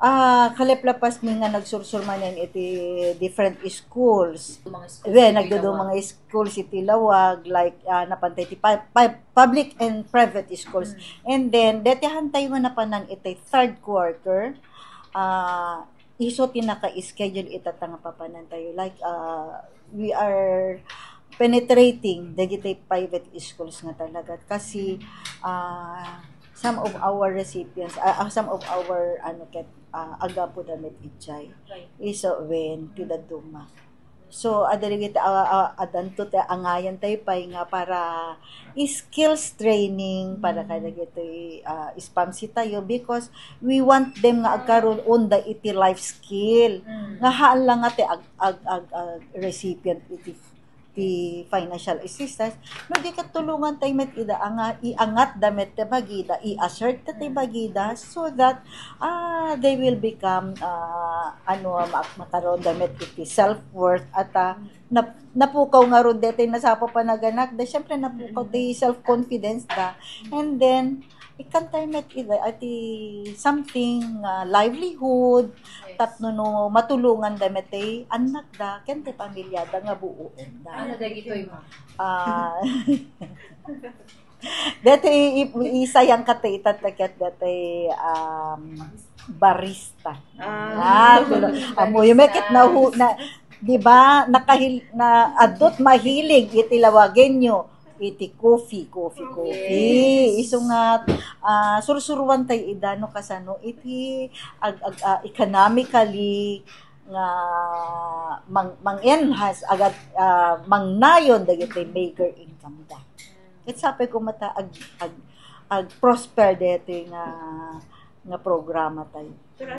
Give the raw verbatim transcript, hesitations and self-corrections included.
Ah, kaleplapasmi nga nagsursur manen iti different schools. Mga schools Well, iti nagdudu Lawag. Mga schools iti Lawag, like, ah, napantay ti pu-, pu-, public and private schools. Mm. And then, deti hantay nga napanan iti third quarter, ah, isu ti naka-schedule ita ta nga papanantayo. Like, ah, we are penetrating dagiti private schools nga talaga. Kasi, ah, some of our recipients, ah, ah, some of our, ano, ket, ah, agapu da met idiay. Right. Isu wen, ti dadduma. So, adda dagiti, ah, ah, addanto ti angayan tayo pay nga para skills training para Mm. kadagiti, ah, spamsi tayo because we want them nga agkaroon da iti life skill. Mm. Nga haan lang nga ti ag-, ag-, ag-, ag-, recipient iti ti financial assistance, no di ket tulongan tayo met ida, anga-, iangat da met ti bagida, i-assert ta ti bagida, so that, ah, they will become, ah, ano, ma-, makaroon da met iti self-worth at, ah, nap-, napukaw ngarud deti nasapa panaganak, da, syempre, napukaw ti self-confidence da. And then, ikkan tayo met ida, iti something, ah, livelihood, Yes. Tapno no matulongan da met ti annakda, ken ti pamilyada nga buoen da. Ano dagitoy, ma? Ah, dati i-, i-, isayang ka ti itateket dati, um, barista. Ah. Ah, kulo. Amo, yung mekit na hu-, na, di ba, nakahil-, na adot mahilig iti Lawagenyo, iti coffee, coffee, coffee. Yes. Isu nga, ah, sursuruan tayo ida no kasano iti ag-, ag-, ah, economically nga mang-, mang-enhance agad, ah, mangnayon dagiti major income da. Ket sapay ko met ta ag-, ag-, ag-prosper deti nga, nga programa tayo.